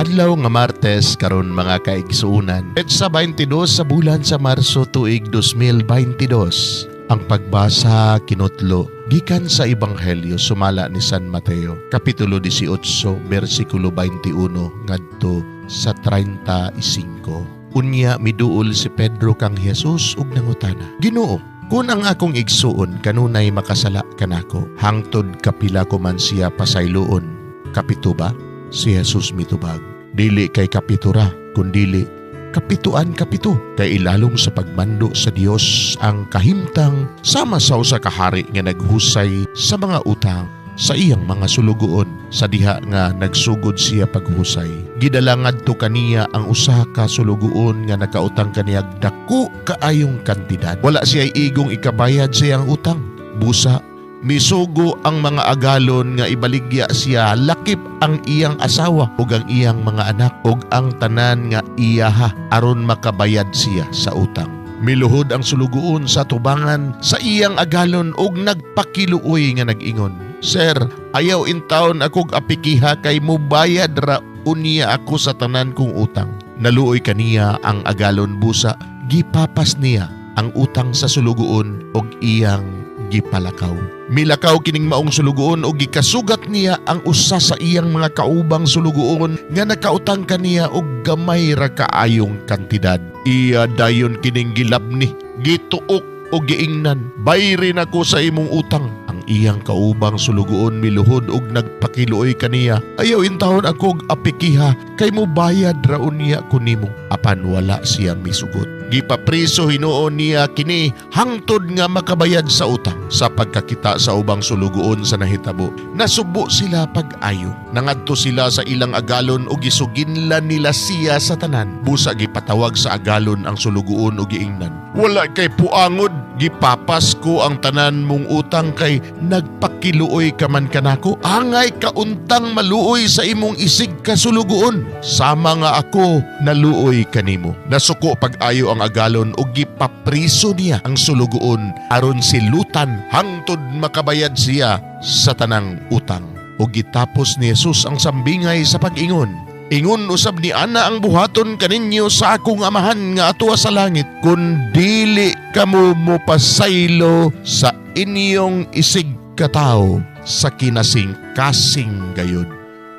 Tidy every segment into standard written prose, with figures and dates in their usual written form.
Adlaw nga Martes karon, mga kaigsuonan. Petsa 22 sa bulan sa Marso, tuig 2022. Ang pagbasa kinutlo gikan sa Ebanghelyo sumala ni San Mateo, kapitulo 18, bersikulo 21 ngadto sa 35. Unya miduol si Pedro kang Jesus ug nangutana, "Ginoo, kun ang akong igsuon kanunay makasala kanako, hangtod kapila ko man siya pasayloon? Kapito ba?" Si Jesus mitubag, "Dili kay 7 ra, kundili 77 kapito. Kay ilalom sa pagmando sa Dios ang kahimtang sama sa usa ka hari nga naghusay sa mga utang sa iyang mga sulugoon. Sa diha nga nagsugod siya paghusay, gidala ngadto kaniya ang usa ka sulugoon nga nakautang kaniyag dako kaayong kantidad. Wala siya igong ikabayad sa iyang utang. Busa misugo ang mga agalon nga ibaligya siya lakip ang iyang asawa ug ang iyang mga anak ug ang tanan nga iyaha aron makabayad siya sa utang. Miluhod ang sulugoon sa tubangan sa iyang agalon ug nagpakiluoy nga nag-ingon, 'Sir, ayaw intawon akog apikiha kay mubayad ra unya ako sa tanan kong utang.' Naluoy kaniya ang agalon, busa gipapas niya ang utang sa sulugoon ug iyang gipalakaw. Milakaw kining maong sulugoon ug gikasugat niya ang usa sa iyang mga kaubang sulugoon nga nakautang kaniya og gamay ra kaayong kantidad. Iya dayon kining gilabni, gituok ug giingnan, 'Bayri nako sa imong utang.' Ang iyang kaubang sulugoon miluhod ug nagpakiluoy kaniya, 'Ayaw intawon ako og apikiha kay mobayad ra unya ko nimo.' Apan wala siya misugot. Gipapriso hinuon niya kini hangtod nga makabayad sa utang. Sa pagkakita sa ubang sulugoon sa nahitabo, nasubo sila pag-ayo. Nangadto sila sa ilang agalon ug gisuginlan nila siya sa tanan. Busa gipatawag sa agalon ang sulugoon ug giingnan, 'Wala kay puangod, gipapas ko ang tanan mong utang kay nagpakiluoy ka man kanako. Angay kauntang maluoy sa imong isig ka sulugoon sama nga ako naluoy kanimo.' Nasuko pag-ayo ang agalon ug gipapriso niya ang sulugoon aron silutan hangtod makabayad siya sa tanang utang." Ug gitapos ni Jesus ang sambingay sa pag-ingon, "Ingon usab ni ana ang buhaton kaninyo sa akong Amahan nga atuwa sa langit kun dili kamo mopasaylo sa inyong isig katawo sa kinasing-kasing gayud."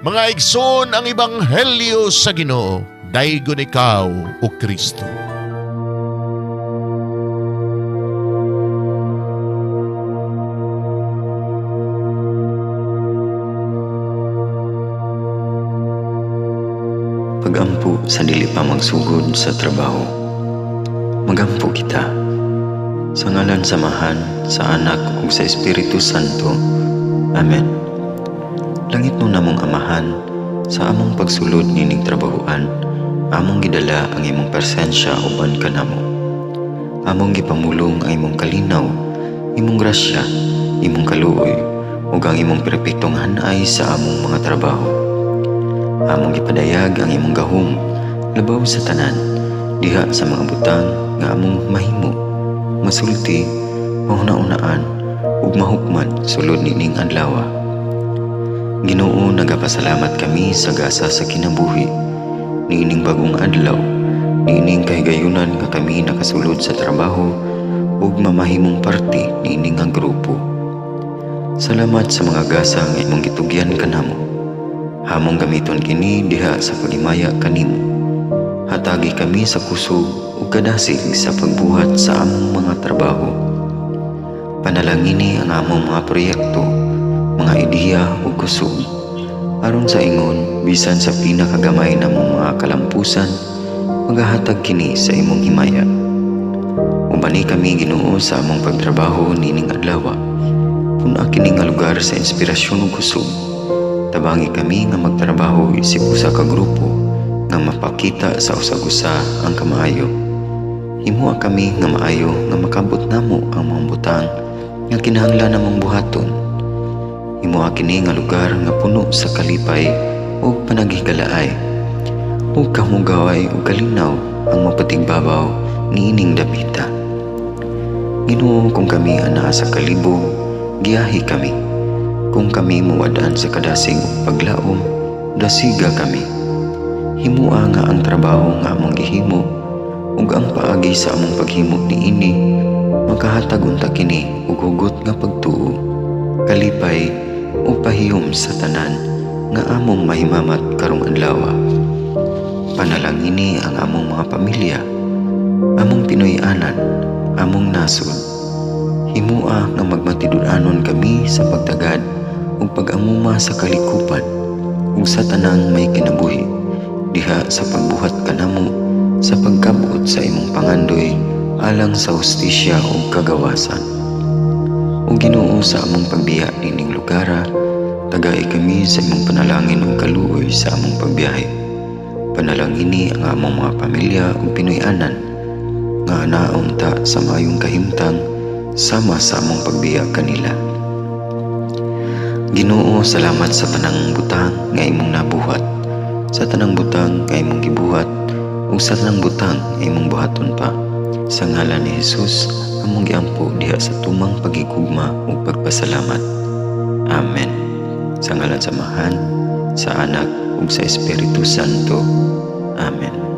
Mga igsoon, ang ebanghelyo sa Ginoo. Daygon ikaw, o Kristo. Pagampo sa dili pa magsugod sa trabaho. Magampo kita. Sa ngalan sa Amahan, sa Anak ug sa Espiritu Santo. Amen. Langit no namong Amahan, sa among pagsulod nining trabahoan, among gidala ang imong presensya uban kanamo. Among gipamulong ang imong kalinaw, imong grasya, imong kaluoy, ug ang imong perpektong hanay sa among mga trabaho. Among gipadayag ang imong gahom labaw sa tanan diha sa mga butang nga among mahimo, masulti, mahuna-unaan ug mahukman sulod nining adlaw. Ginoo, nagapasalamat kami sa gasa sa kinabuhi niining bagong adlaw, niining kahigayunan nga kami nakasulod sa trabaho ug mamahimong parte niini nga grupo. Salamat sa mga gasa nga imong gitugyan kanamo. Among gamiton kini diha sa paghimaya kanimo. Hatagi kami sa kusog ug kadasig sa pagbuhat sa among mga trabaho. Panalangini ang among mga proyekto, mga ideya ug kusog. Aron sa ingon, bisan sa pinakagamay namong mga kalampusan, magahatag kini sa imong himaya. Ubani kami, Ginoo, sa among pagtrabaho nining adlaw. Pun-a kini nga lugar sa inspirasyon ug kusog. Tabangi kami nga magtrabaho isip usa ka grupo nga mapakita sa usag-usa ang kamaayo. Himoa kami nga maayo nga makabot namo ang mga butang nga kinahanglan namong buhaton. Himoa kini nga lugar nga puno sa kalipay ug panaghigalaay, ug kahugaway ug kalinaw ang mapatigbabaw niining dapita. Ginoo, kung kami anaa sa kalibog, giyahi kami. Kung kami muwad-an sa kadasig ug paglaom, dasiga kami. Himua nga ang trabaho nga among gihimo ug ang paagi sa among paghimo niini makahatag unta kini og hugot nga pagtuo, kalipay ug pahiyom sa tanan nga among mahimamat karong adlaw. Panalangini ang among mga pamilya, among Pinoy-anan, among nasod. Himua nga magmatinud-anon kami sa pagtagad ug pag-amuma sa kalikupan ug sa tanang may kinabuhi diha sa pagbuhat kanamo sa pagkabot sa imong pangandoy alang sa hustisya ug kagawasan. O Ginoo, sa among pagbiya nining lugara, tagai kami sa imong panalangin ug kaluoy sa among pagbiyahe. Panalangini ang among mga pamilya ug Pinoy-anan nga anaon ta sa maayong kahimtang sama sa among pagbiya kanila. Ginoo, salamat sa tanang butang nga imong nabuhat, sa tanang butang nga imong gibuhat, ug sa tanang butang nga imong buhaton pa. Sa ngalan ni Jesus, among giampo diha sa tumang pagigugma ug pagpasalamat. Amen. Sa ngalan sa Amahan, sa Anak ug sa Espiritu Santo. Amen.